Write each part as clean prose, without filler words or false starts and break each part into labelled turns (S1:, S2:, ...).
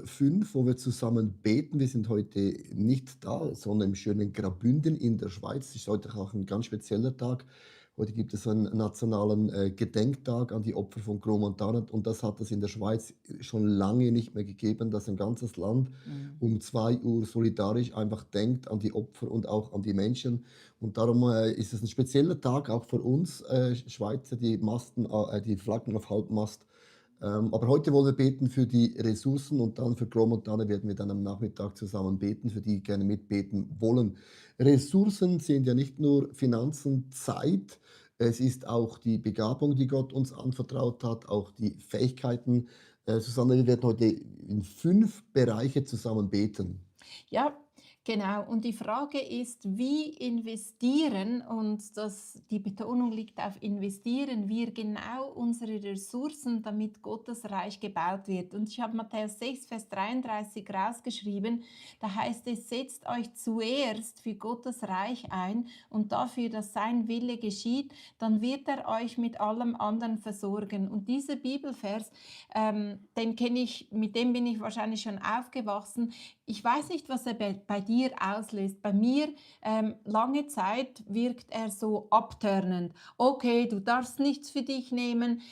S1: 5, wo wir zusammen beten. Wir sind heute nicht da, sondern im schönen Graubünden in der Schweiz. Es ist heute auch ein ganz spezieller Tag. Heute gibt es einen nationalen Gedenktag an die Opfer von Großmontana. Und das hat es in der Schweiz schon lange nicht mehr gegeben, dass ein ganzes Land
S2: Mhm.
S1: um 2 Uhr solidarisch einfach denkt an die Opfer und auch an die Menschen. Und darum ist es ein spezieller Tag auch für uns Schweizer, die Flaggen auf Halbmast. Aber heute wollen wir beten für die Ressourcen und dann für Großmontana werden wir dann am Nachmittag zusammen beten, für die gerne mitbeten wollen. Ressourcen sind ja nicht nur Finanzen, Zeit, es ist auch die Begabung, die Gott uns anvertraut hat, auch die Fähigkeiten. Susanne, wir werden heute in 5 Bereiche zusammen beten.
S2: Ja, genau. Und die Frage ist, wie investieren, und die Betonung liegt auf investieren, wir genau unsere Ressourcen, damit Gottes Reich gebaut wird. Und ich habe Matthäus 6, Vers 33 rausgeschrieben. Da heißt es, setzt euch zuerst für Gottes Reich ein und dafür, dass sein Wille geschieht, dann wird er euch mit allem anderen versorgen. Und dieser Bibelvers, den kenne ich, mit dem bin ich wahrscheinlich schon aufgewachsen. Ich weiß nicht, was er bei dir auslöst. Bei mir lange Zeit wirkt er so abturnend. Okay, du darfst nichts für dich nehmen,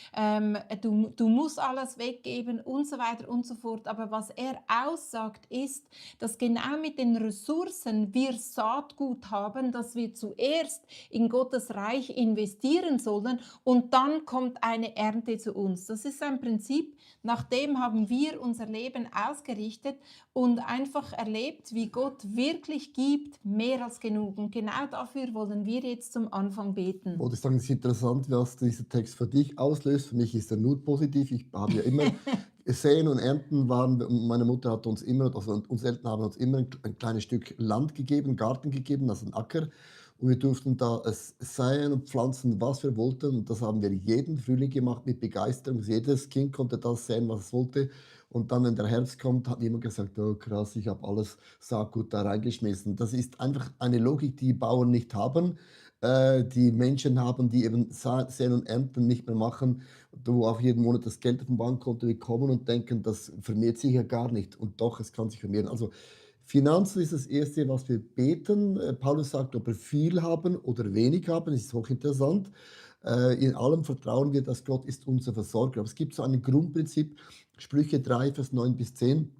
S2: du musst alles weggeben und so weiter und so fort. Aber was er aussagt, ist, dass genau mit den Ressourcen wir Saatgut haben, dass wir zuerst in Gottes Reich investieren sollen und dann kommt eine Ernte zu uns. Das ist ein Prinzip, nach dem haben wir unser Leben ausgerichtet und einfach erlebt, wie Gott wirklich gibt, mehr als genug. Und genau dafür wollen wir jetzt zum Anfang beten.
S1: Wollte ich sagen, es ist interessant, was dieser Text für dich auslöst. Für mich ist er nur positiv. Ich habe ja immer Säen und Ernten waren, meine Mutter hat uns immer, also unsere Eltern haben uns immer ein kleines Stück Land gegeben, einen Garten gegeben, also einen Acker. Und wir durften da es säen und pflanzen, was wir wollten. Und das haben wir jeden Frühling gemacht mit Begeisterung. Jedes Kind konnte das säen, was es wollte. Und dann, wenn der Herbst kommt, hat niemand gesagt, oh krass, ich habe alles Saatgut da reingeschmissen. Das ist einfach eine Logik, die Bauern nicht haben, die Menschen haben, die eben Säen und Ernten nicht mehr machen, wo auch jeden Monat das Geld auf dem Bankkonto bekommen und denken, das vermehrt sich ja gar nicht. Und doch, es kann sich vermehren. Also Finanzen ist das Erste, was wir beten. Paulus sagt, ob wir viel haben oder wenig haben, das ist hochinteressant. In allem vertrauen wir, dass Gott ist unser Versorger. Aber es gibt so ein Grundprinzip, Sprüche 3, Vers 9 bis 10.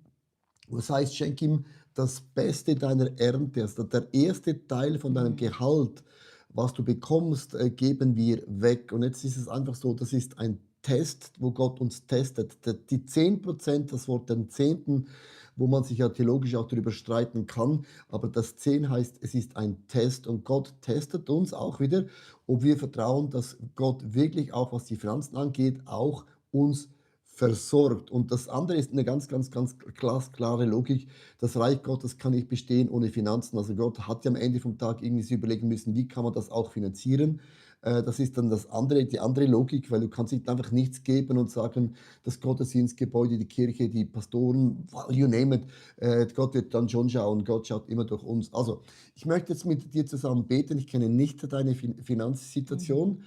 S1: Das heißt, schenk ihm das Beste deiner Ernte, also der erste Teil von deinem
S2: Mhm.
S1: Gehalt, was du bekommst, geben wir weg. Und jetzt ist es einfach so, das ist ein Test, wo Gott uns testet. Die 10%, das Wort den Zehnten, wo man sich ja theologisch auch darüber streiten kann, aber das 10 heißt, es ist ein Test und Gott testet uns auch wieder, ob wir vertrauen, dass Gott wirklich auch, was die Finanzen angeht, auch uns versorgt. Und das andere ist eine ganz, ganz, ganz glasklare Logik. Das Reich Gottes kann nicht bestehen ohne Finanzen. Also Gott hat ja am Ende vom Tag irgendwie sich überlegen müssen, wie kann man das auch finanzieren. Das ist dann die andere Logik, weil du kannst nicht einfach nichts geben und sagen, das Gottesdienstgebäude, die Kirche, die Pastoren, you name it, Gott wird dann schon schauen, Gott schaut immer durch uns. Also, ich möchte jetzt mit dir zusammen beten. Ich kenne nicht deine
S2: Mhm.
S1: Finanzsituation.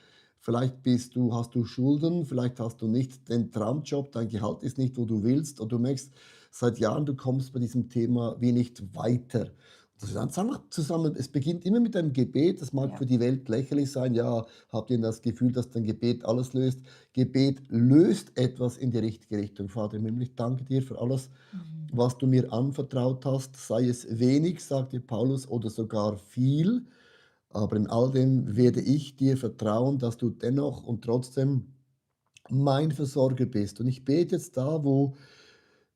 S1: Hast du Schulden, vielleicht hast du nicht den Traumjob, dein Gehalt ist nicht, wo du willst, oder du merkst seit Jahren, du kommst bei diesem Thema wie nicht weiter. Dann sagen wir zusammen, es beginnt immer mit einem Gebet, das mag für
S2: Ja.
S1: die Welt lächerlich sein, ja, habt ihr das Gefühl, dass dein Gebet alles löst? Gebet löst etwas in die richtige Richtung. Vater im Himmel, ich danke dir für alles,
S2: Mhm.
S1: was du mir anvertraut hast, sei es wenig, sagt dir Paulus, oder sogar viel. Aber in all dem werde ich dir vertrauen, dass du dennoch und trotzdem mein Versorger bist. Und ich bete jetzt da, wo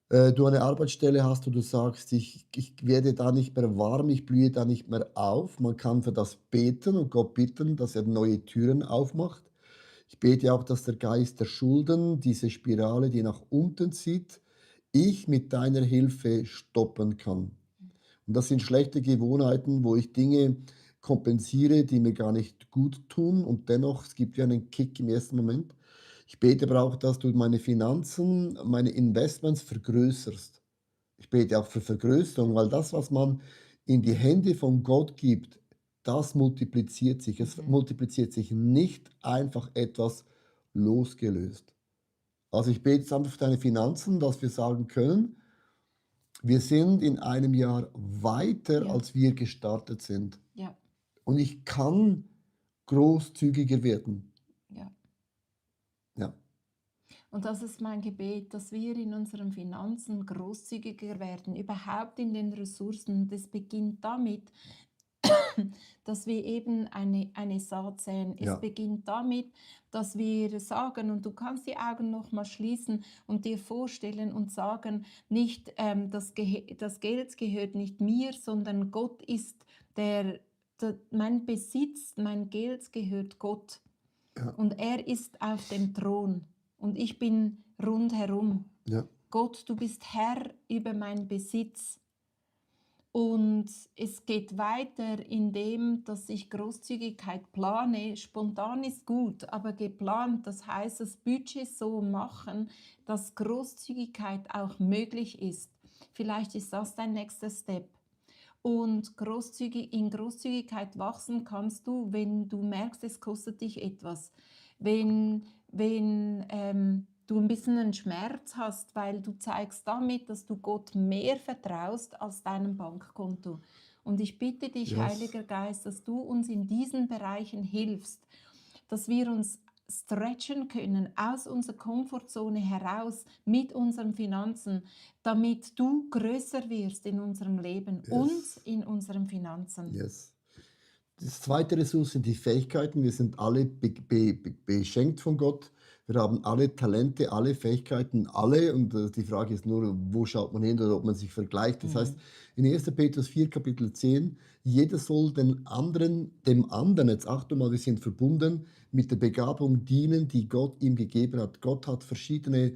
S1: du eine Arbeitsstelle hast, wo du sagst, ich werde da nicht mehr warm, ich blühe da nicht mehr auf. Man kann für das beten und Gott bitten, dass er neue Türen aufmacht. Ich bete auch, dass der Geist der Schulden, diese Spirale, die nach unten zieht, ich mit deiner Hilfe stoppen kann. Und das sind schlechte Gewohnheiten, wo ich Dinge kompensiere, die mir gar nicht gut tun und dennoch, es gibt ja einen Kick im ersten Moment. Ich bete aber auch, dass du meine Finanzen, meine Investments vergrößerst. Ich bete auch für Vergrößerung, weil das, was man in die Hände von Gott gibt, das multipliziert sich. Es
S2: Mhm.
S1: multipliziert sich nicht einfach etwas losgelöst. Also ich bete jetzt einfach für deine Finanzen, dass wir sagen können, Wir sind in einem Jahr weiter,
S2: Ja,
S1: als wir gestartet sind.
S2: ja,
S1: Und ich kann großzügiger werden.
S2: ja.
S1: Ja,
S2: Und das ist mein Gebet, dass wir in unseren Finanzen großzügiger werden, überhaupt in den Ressourcen. Das beginnt damit, dass wir eben eine Saat säen. Es
S1: ja,
S2: beginnt damit, dass wir sagen, und du kannst die Augen noch mal schließen und dir vorstellen und sagen, nicht das Geld gehört nicht mir, sondern Gott ist mein Besitz, mein Geld gehört Gott.
S1: ja,
S2: Und er ist auf dem Thron und ich bin rundherum.
S1: ja.
S2: Gott, du bist Herr über meinen Besitz. Und es geht weiter in dem, dass ich Großzügigkeit plane. Spontan ist gut, aber geplant, das heißt, das Budget so machen, dass Großzügigkeit auch möglich ist. Vielleicht ist das dein nächster Step. Und in Großzügigkeit wachsen kannst du, wenn du merkst, es kostet dich etwas. Wenn du ein bisschen einen Schmerz hast, weil du zeigst damit, dass du Gott mehr vertraust als deinem Bankkonto. Und ich bitte dich,
S1: Yes.
S2: Heiliger Geist, dass du uns in diesen Bereichen hilfst, dass wir uns stretchen können aus unserer Komfortzone heraus mit unseren Finanzen, damit du größer wirst in unserem Leben und
S1: Yes.
S2: in unseren Finanzen.
S1: Yes. Das zweite Ressource sind die Fähigkeiten. Wir sind alle beschenkt von Gott. Wir haben alle Talente, alle Fähigkeiten, alle. Und die Frage ist nur, wo schaut man hin oder ob man sich vergleicht. Das heißt,
S2: Mhm.
S1: in 1. Petrus 4, Kapitel 10, jeder soll dem anderen, jetzt Achtung mal, wir sind verbunden, mit der Begabung dienen, die Gott ihm gegeben hat. Gott hat verschiedene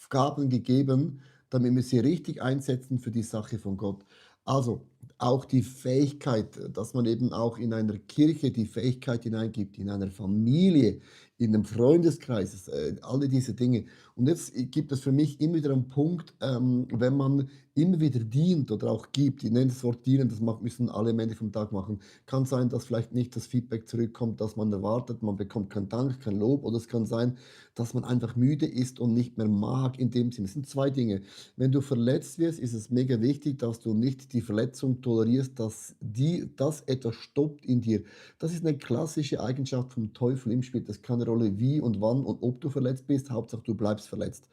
S1: Gaben gegeben, damit wir sie richtig einsetzen für die Sache von Gott. Also, auch die Fähigkeit, dass man eben auch in einer Kirche die Fähigkeit hineingibt, in einer Familie, in einem Freundeskreis, alle diese Dinge. Und jetzt gibt es für mich immer wieder einen Punkt, wenn man immer wieder dient oder auch gibt, ich nenne das Wort dienen, müssen alle am Ende vom Tag machen, kann sein, dass vielleicht nicht das Feedback zurückkommt, das man erwartet, man bekommt keinen Dank, kein Lob, oder es kann sein, dass man einfach müde ist und nicht mehr mag in dem Sinne. Es sind zwei Dinge. Wenn du verletzt wirst, ist es mega wichtig, dass du nicht die Verletzung tolerierst, dass etwas stoppt in dir. Das ist eine klassische Eigenschaft vom Teufel im Spiel. Das keine Rolle, wie und wann und ob du verletzt bist. Hauptsache, du bleibst verletzt.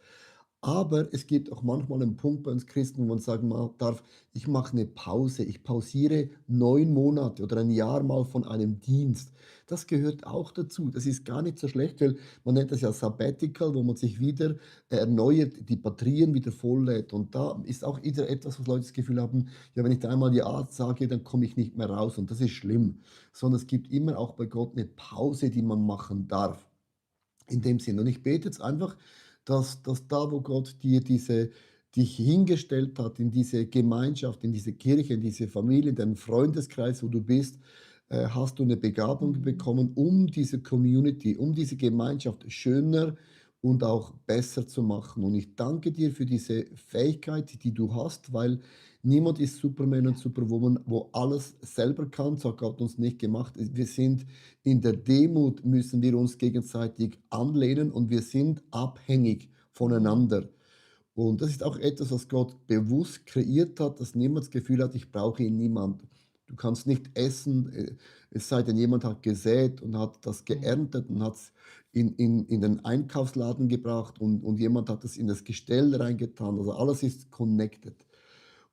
S1: Aber es gibt auch manchmal einen Punkt bei uns Christen, wo man sagen darf, ich mache eine Pause, ich pausiere 9 Monate oder ein Jahr mal von einem Dienst. Das gehört auch dazu. Das ist gar nicht so schlecht, weil man nennt das ja Sabbatical, wo man sich wieder erneuert, die Batterien wieder volllädt. Und da ist auch wieder etwas, was Leute das Gefühl haben, ja, wenn ich da einmal Ja sage, dann komme ich nicht mehr raus. Und das ist schlimm. Sondern es gibt immer auch bei Gott eine Pause, die man machen darf. In dem Sinn. Und ich bete jetzt einfach, dass da, wo Gott dich hingestellt hat, in diese Gemeinschaft, in diese Kirche, in diese Familie, in deinen Freundeskreis, wo du bist, hast du eine Begabung
S2: Mhm.
S1: bekommen, um diese Community, um diese Gemeinschaft schöner und auch besser zu machen. Und ich danke dir für diese Fähigkeit, die du hast, weil niemand ist Superman und
S2: Ja.
S1: Superwoman, wo alles selber kann. So hat Gott uns nicht gemacht. Wir sind in der Demut, müssen wir uns gegenseitig anlehnen und wir sind abhängig
S2: Mhm.
S1: voneinander. Und das ist auch etwas, was Gott bewusst kreiert hat, dass niemand das Gefühl hat, ich brauche ihn niemand. Du kannst nicht essen, es sei denn, jemand hat gesät und hat das
S2: Mhm.
S1: geerntet und hat es in den Einkaufsladen gebracht und jemand hat es in das Gestell reingetan. Also alles ist connected.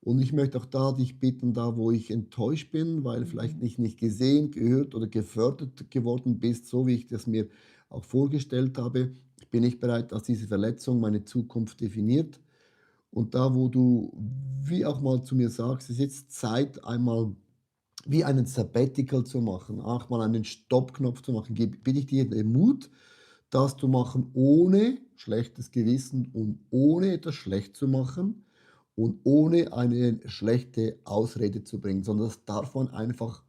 S1: Und ich möchte auch da dich bitten, da wo ich enttäuscht bin, weil vielleicht
S2: Mhm.
S1: nicht gesehen, gehört oder gefördert geworden bist, so wie ich das mir auch vorgestellt habe, bin ich bereit, dass diese Verletzung meine Zukunft definiert. Und da, wo du wie auch mal zu mir sagst, es ist jetzt Zeit, einmal wie einen Sabbatical zu machen, auch mal einen Stoppknopf zu machen, bitte ich dir den Mut, das zu machen ohne schlechtes Gewissen und ohne etwas schlecht zu machen und ohne eine schlechte Ausrede zu bringen, sondern das darf man einfach.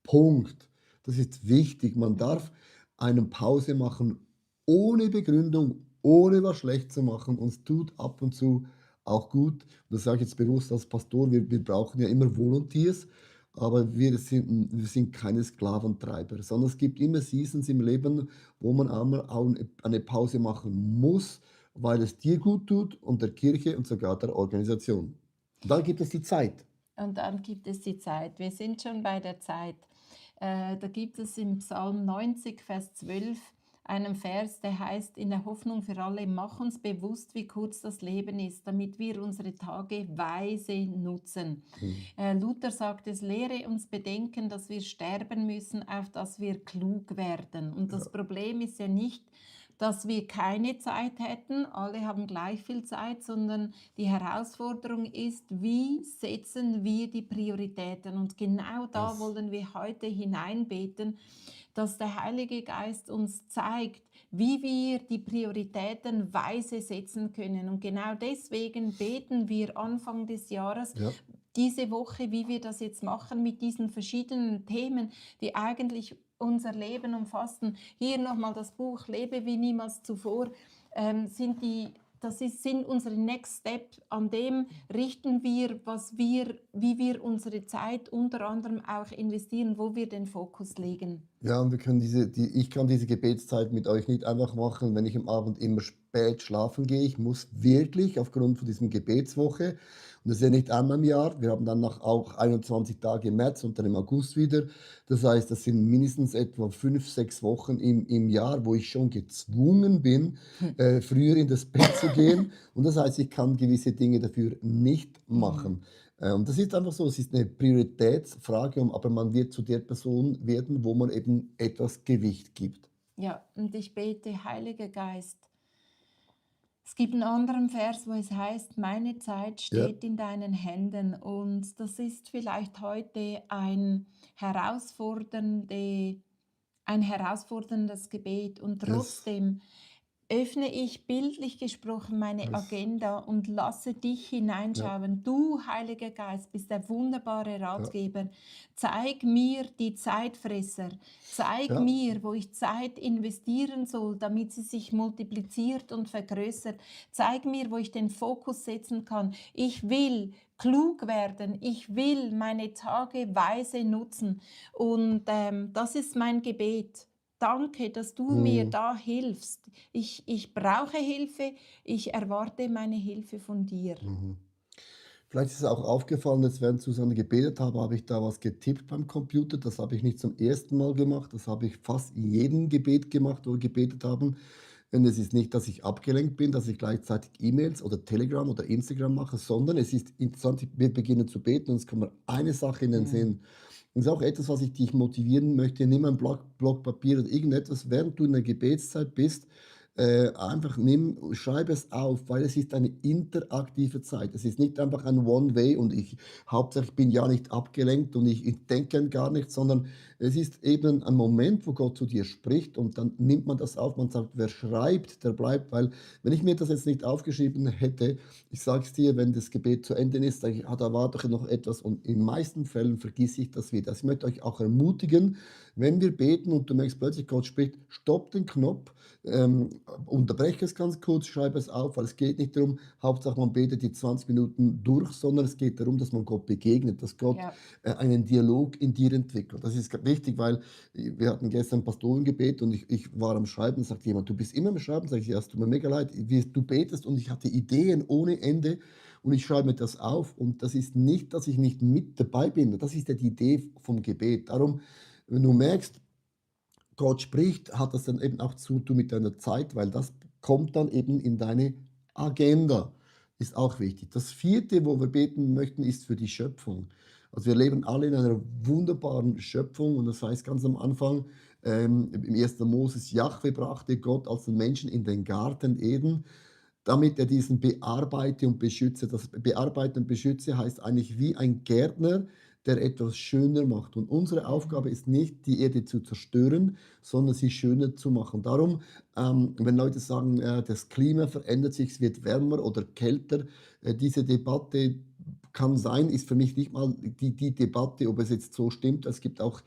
S1: Punkt. Das ist wichtig. Man
S2: Mhm.
S1: darf eine Pause machen ohne Begründung, ohne was schlecht zu machen. Und es tut ab und zu auch gut. Und das sage ich jetzt bewusst als Pastor. Wir brauchen ja immer Volunteers, aber wir sind keine Sklaventreiber, sondern es gibt immer Seasons im Leben, wo man einmal auch eine Pause machen muss, weil es dir gut tut und der Kirche und sogar der Organisation. Und dann gibt es die Zeit.
S2: Und dann gibt es die Zeit. Wir sind schon bei der Zeit. Da gibt es im Psalm 90, Vers 12 einen Vers, der heißt, in der Hoffnung für alle, mach uns bewusst, wie kurz das Leben ist, damit wir unsere Tage weise nutzen.
S1: Mhm.
S2: Luther sagt, es lehre uns bedenken, dass wir sterben müssen, auf dass wir klug werden. Und das
S1: Ja.
S2: Problem ist ja nicht, dass wir keine Zeit hätten, alle haben gleich viel Zeit, sondern die Herausforderung ist, wie setzen wir die Prioritäten? Und genau da
S1: Yes.
S2: wollen wir heute hineinbeten, dass der Heilige Geist uns zeigt, wie wir die Prioritäten weise setzen können. Und genau deswegen beten wir Anfang des Jahres,
S1: Ja.
S2: diese Woche, wie wir das jetzt machen mit diesen verschiedenen Themen, die eigentlich unser Leben umfassen. Hier nochmal das Buch Lebe wie niemals zuvor, sind unsere Next Step. An dem richten wir, wie wir unsere Zeit unter anderem auch investieren, wo wir den Fokus legen.
S1: Ja, und wir können ich kann diese Gebetszeit mit euch nicht einfach machen, wenn ich am Abend immer spät schlafen gehe. Ich muss wirklich aufgrund von diesem Gebetswoche, und das ist ja nicht einmal im Jahr, wir haben dann noch auch 21 Tage im März und dann im August wieder. Das heißt, das sind mindestens etwa 5, 6 Wochen im Jahr, wo ich schon gezwungen bin, früher in das Bett zu gehen. Und das heißt, ich kann gewisse Dinge dafür nicht
S2: Mhm.
S1: machen. Und das ist einfach so, es ist eine Prioritätsfrage, aber man wird zu der Person werden, wo man eben etwas Gewicht gibt.
S2: Ja, und ich bete, Heiliger Geist, es gibt einen anderen Vers, wo es heißt, meine Zeit
S1: Ja,
S2: steht in deinen Händen. Und das ist vielleicht heute ein herausforderndes Gebet. Und
S1: yes,
S2: trotzdem öffne ich bildlich gesprochen meine
S1: yes,
S2: Agenda und lasse dich
S1: ja,
S2: hineinschauen. Du, Heiliger Geist, bist der wunderbare
S1: ja,
S2: Ratgeber. Zeig mir die Zeitfresser. Zeig
S1: ja,
S2: mir, wo ich Zeit investieren soll, damit sie sich multipliziert und vergrößert. Zeig mir, wo ich den Fokus setzen kann. Ich will klug werden. Ich will meine Tage weise nutzen. Und das ist mein Gebet. Danke, dass du mir
S1: mhm,
S2: da hilfst. Ich brauche Hilfe, ich erwarte meine Hilfe von dir.
S1: mhm. Vielleicht ist es auch aufgefallen, jetzt während Susanne gebetet habe ich da was getippt beim Computer. Das habe ich nicht zum ersten Mal gemacht. Das habe ich fast in jedem Gebet gemacht, wo wir gebetet haben. Und es ist nicht, dass ich abgelenkt bin, dass ich gleichzeitig E-Mails oder Telegram oder Instagram mache, sondern es ist interessant, wir beginnen zu beten und es kommt mir eine Sache in den
S2: Mhm.
S1: Sinn. Und das ist auch etwas, was ich dich motivieren möchte. Nimm ein Block Papier oder irgendetwas, während du in der Gebetszeit bist. Einfach schreib es auf, weil es ist eine interaktive Zeit. Es ist nicht einfach ein One-Way und hauptsächlich bin ja nicht abgelenkt und ich denke an gar nichts, sondern es ist eben ein Moment, wo Gott zu dir spricht und dann nimmt man das auf. Man sagt, wer schreibt, der bleibt, weil wenn ich mir das jetzt nicht aufgeschrieben hätte, ich sage es dir, wenn das Gebet zu Ende ist, sage ich, ah, da war doch noch etwas und in den meisten Fällen vergesse ich das wieder. Also ich möchte euch auch ermutigen, wenn wir beten und du merkst plötzlich, Gott spricht, stopp den Knopf, unterbreche es ganz kurz, schreibe es auf, weil es geht nicht darum, Hauptsache man betet die 20 Minuten durch, sondern es geht darum, dass man Gott begegnet, dass Gott
S2: Ja.
S1: einen Dialog in dir entwickelt. Das ist wichtig, weil wir hatten gestern ein Pastorengebet und ich war am Schreiben, sagt jemand, du bist immer am Schreiben, sage ich, ja, es tut mir mega leid, du betest und ich hatte Ideen ohne Ende und ich schreibe mir das auf und das ist nicht, dass ich nicht mit dabei bin, das ist ja die Idee vom Gebet. Darum, wenn du merkst, Gott spricht, hat das dann eben auch zu tun mit deiner Zeit, weil das kommt dann eben in deine Agenda. Ist auch wichtig. Das vierte, wo wir beten möchten, ist für die Schöpfung. Also wir leben alle in einer wunderbaren Schöpfung und das heißt ganz am Anfang, im 1. Moses, Jahwe brachte Gott als den Menschen in den Garten Eden, damit er diesen bearbeite und beschütze. Das Bearbeiten und Beschütze heißt eigentlich wie ein Gärtner, der etwas schöner macht. Und unsere Aufgabe
S2: Mhm.
S1: ist nicht, die Erde zu zerstören, sondern sie schöner zu machen. Darum, wenn Leute sagen, das Klima verändert sich, es wird wärmer oder kälter, diese Debatte kann sein, ist für mich nicht mal die Debatte, ob es jetzt so stimmt. Es gibt auch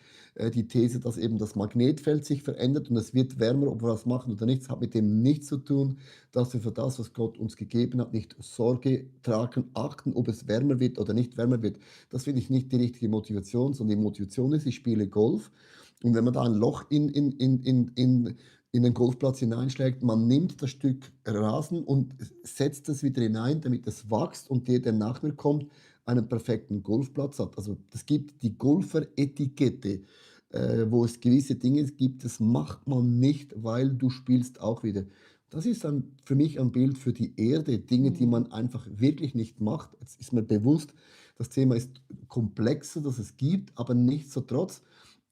S1: die These, dass eben das Magnetfeld sich verändert und es wird wärmer, ob wir was machen oder nicht. Das hat mit dem nichts zu tun, dass wir für das, was Gott uns gegeben hat, nicht Sorge tragen, achten, ob es wärmer wird oder nicht wärmer wird. Das finde ich nicht die richtige Motivation, sondern die Motivation ist, ich spiele Golf und wenn man da ein Loch in den Golfplatz hineinschlägt. Man nimmt das Stück Rasen und setzt es wieder hinein, damit es wächst und der nach mir kommt, einen perfekten Golfplatz hat. Also es gibt die Golfer-Etikette, wo es gewisse Dinge gibt, das macht man nicht, weil du spielst auch wieder. Das ist für mich ein Bild für die Erde, Dinge, die
S2: Mhm.
S1: man einfach wirklich nicht macht. Jetzt ist mir bewusst, das Thema ist komplexer, das es gibt, aber nichtsdestotrotz,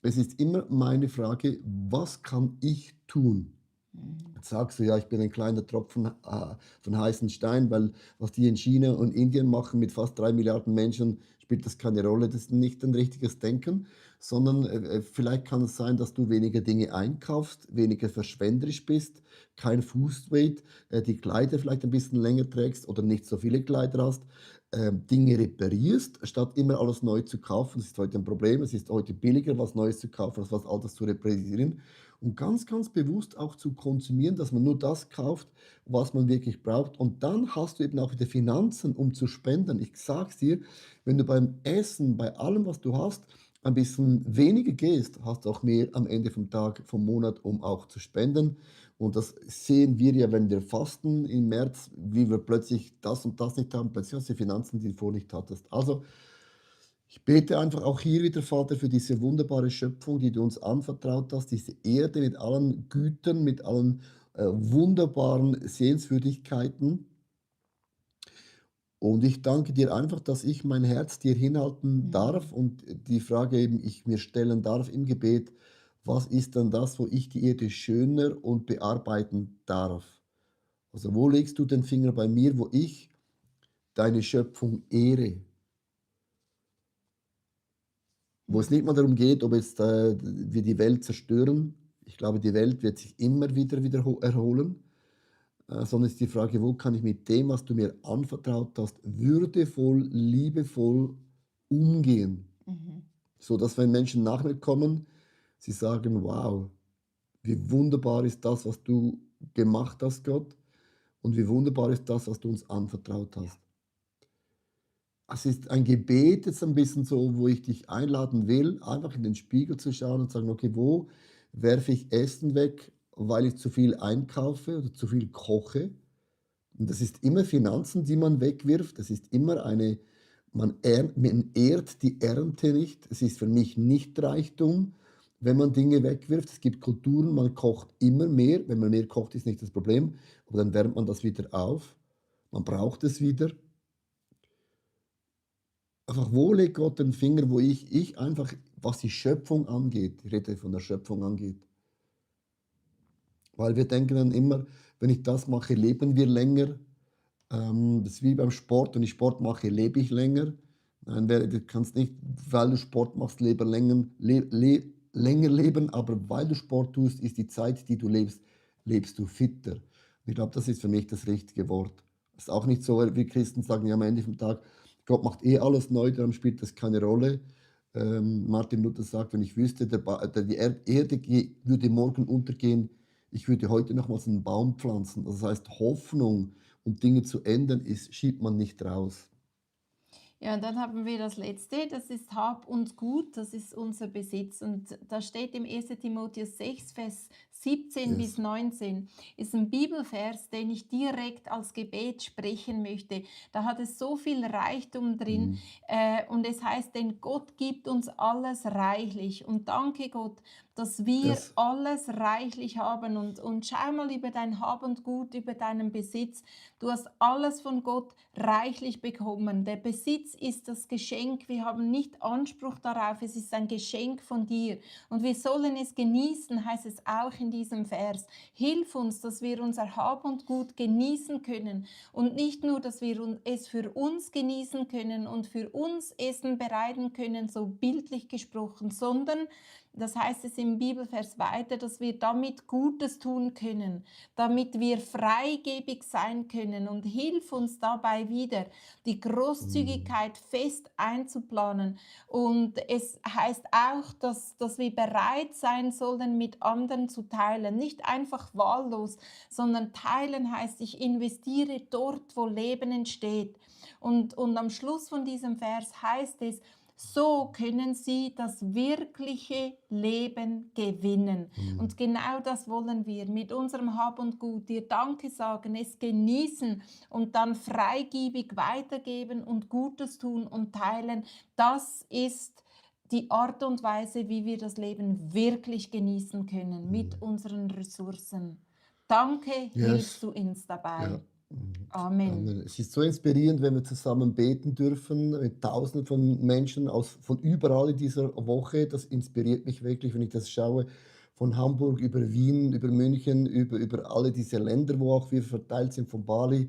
S1: es ist immer meine Frage, was kann ich tun?
S2: Mhm.
S1: Jetzt sagst du, ja, ich bin ein kleiner Tropfen von heißen Stein, weil was die in China und Indien machen mit fast 3 Milliarden Menschen, spielt das keine Rolle. Das ist nicht ein richtiges Denken, sondern vielleicht kann es sein, dass du weniger Dinge einkaufst, weniger verschwenderisch bist, kein Fußweight, die Kleider vielleicht ein bisschen länger trägst oder nicht so viele Kleider hast, Dinge reparierst, statt immer alles neu zu kaufen. Das ist heute ein Problem. Es ist heute billiger, was Neues zu kaufen, als was Altes zu reparieren. Und ganz, ganz bewusst auch zu konsumieren, dass man nur das kauft, was man wirklich braucht. Und dann hast du eben auch wieder Finanzen, um zu spenden. Ich sage es dir, wenn du beim Essen, bei allem, was du hast, ein bisschen weniger gehst, hast du auch mehr am Ende vom Tag, vom Monat, um auch zu spenden. Und das sehen wir ja, wenn wir fasten im März, wie wir plötzlich das und das nicht haben, plötzlich hast du Finanzen, die du vorher nicht hattest. Also ich bete einfach auch hier wieder, Vater, für diese wunderbare Schöpfung, die du uns anvertraut hast, diese Erde mit allen Gütern, mit allen wunderbaren Sehenswürdigkeiten. Und ich danke dir einfach, dass ich mein Herz dir hinhalten darf
S2: Mhm.
S1: und die Frage eben ich mir stellen darf im Gebet, was ist dann das, wo ich die Erde schöner und bearbeiten darf? Also wo legst du den Finger bei mir, wo ich deine Schöpfung ehre? Wo es nicht
S2: Mhm.
S1: mal darum geht, ob jetzt, wir die Welt zerstören. Ich glaube, die Welt wird sich immer wieder erholen, sondern es ist die Frage, wo kann ich mit dem, was du mir anvertraut hast, würdevoll, liebevoll umgehen,
S2: Mhm.
S1: so dass wenn Menschen nach mir kommen, sie sagen: „Wow, wie wunderbar ist das, was du gemacht hast, Gott, und wie wunderbar ist das, was du uns anvertraut
S2: Ja.
S1: hast.“ Es ist ein Gebet jetzt ein bisschen so, wo ich dich einladen will, einfach in den Spiegel zu schauen und sagen: „Okay, wo werfe ich Essen weg, weil ich zu viel einkaufe oder zu viel koche?“ Und das ist immer Finanzen, die man wegwirft. Das ist immer man ehrt die Ernte nicht. Es ist für mich nicht Reichtum, wenn man Dinge wegwirft. Es gibt Kulturen, man kocht immer mehr. Wenn man mehr kocht, ist nicht das Problem, aber dann wärmt man das wieder auf. Man braucht es wieder. Einfach, wo legt Gott den Finger, wo ich einfach, was die Schöpfung angeht, ich rede von der Schöpfung angeht, weil wir denken dann immer, wenn ich das mache, leben wir länger. Das ist wie beim Sport, wenn ich Sport mache, lebe ich länger. Nein, du kannst nicht, weil du Sport machst, länger leben, aber weil du Sport tust, ist die Zeit, die du lebst, lebst du fitter. Und ich glaube, das ist für mich das richtige Wort. Es ist auch nicht so, wie Christen sagen, ja, am Ende vom Tag, Gott macht eh alles neu, darum spielt das keine Rolle. Martin Luther sagt, wenn ich wüsste, die Erde würde morgen untergehen, ich würde heute nochmals einen Baum pflanzen. Das heißt, Hoffnung, um Dinge zu ändern, schiebt man nicht raus.
S2: Ja, und dann haben wir das Letzte, das ist Hab und Gut, das ist unser Besitz. Und da steht im 1. Timotheus 6, Vers 17 bis
S1: Yes.
S2: 19, ist ein Bibelvers, den ich direkt als Gebet sprechen möchte. Da hat es so viel Reichtum drin
S1: Mhm.
S2: und es heißt, denn Gott gibt uns alles reichlich. Und danke Gott, dass wir
S1: Yes.
S2: alles reichlich haben. Und schau mal über dein Hab und Gut, über deinen Besitz. Du hast alles von Gott reichlich bekommen. Der Besitz ist das Geschenk. Wir haben nicht Anspruch darauf. Es ist ein Geschenk von dir. Und wir sollen es genießen, heißt es auch in diesem Vers. Hilf uns, dass wir unser Hab und Gut genießen können. Und nicht nur, dass wir es für uns genießen können und für uns Essen bereiten können, so bildlich gesprochen, sondern, das heißt es im Bibelvers weiter, dass wir damit Gutes tun können, damit wir freigebig sein können, und hilf uns dabei wieder, die
S1: Mhm.
S2: Großzügigkeit fest einzuplanen. Und es heißt auch, dass wir bereit sein sollen, mit anderen zu teilen. Nicht einfach wahllos, sondern teilen heißt, ich investiere dort, wo Leben entsteht. Und am Schluss von diesem Vers heißt es, So können sie das wirkliche Leben gewinnen.
S1: Mhm.
S2: Und genau das wollen wir mit unserem Hab und Gut dir Danke sagen, es genießen und dann freigebig weitergeben und Gutes tun und teilen. Das ist die Art und Weise, wie wir das Leben wirklich genießen können mit
S1: Mhm.
S2: unseren Ressourcen. Danke, hilfst
S1: Yes.
S2: du uns dabei.
S1: Ja. Mhm.
S2: Amen.
S1: Amen. Es ist so inspirierend, wenn wir zusammen beten dürfen mit Tausenden von Menschen von überall in dieser Woche. Das inspiriert mich wirklich, wenn ich das schaue. Von Hamburg über Wien, über München, über alle diese Länder, wo auch wir verteilt sind, von Bali.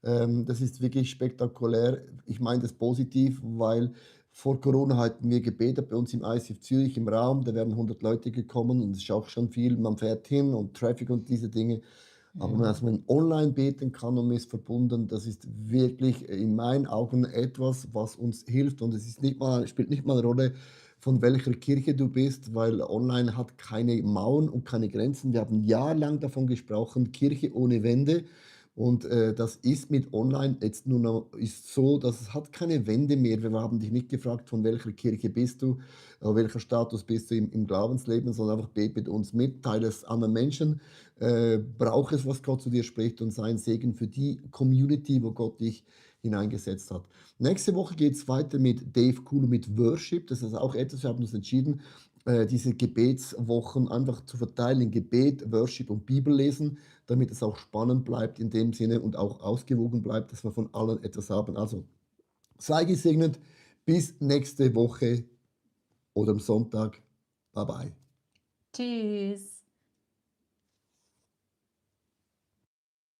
S1: Das ist wirklich spektakulär. Ich meine das positiv, weil vor Corona hatten wir gebetet bei uns im ICF Zürich im Raum. Da wären 100 Leute gekommen und das ist auch schon viel. Man fährt hin und Traffic und diese Dinge. Aber dass man online beten kann und man ist verbunden, das ist wirklich in meinen Augen etwas, was uns hilft. Und es ist nicht mal, spielt nicht mal eine Rolle, von welcher Kirche du bist, weil online hat keine Mauern und keine Grenzen. Wir haben jahrelang davon gesprochen, Kirche ohne Wände. Und das ist mit online jetzt nur noch ist so, dass es hat keine Wände mehr. Wir haben dich nicht gefragt, von welcher Kirche bist du, welcher Status bist du im Glaubensleben, sondern einfach bet mit uns mit, teile es anderen Menschen, brauche es, was Gott zu dir spricht und sei ein Segen für die Community, wo Gott dich hineingesetzt hat. Nächste Woche geht es weiter mit Dave Kuhn mit Worship. Das ist auch etwas, wir haben uns entschieden, diese Gebetswochen einfach zu verteilen in Gebet, Worship und Bibellesen, damit es auch spannend bleibt in dem Sinne und auch ausgewogen bleibt, dass wir von allen etwas haben. Also sei gesegnet, bis nächste Woche oder am Sonntag. Bye bye.
S2: Tschüss.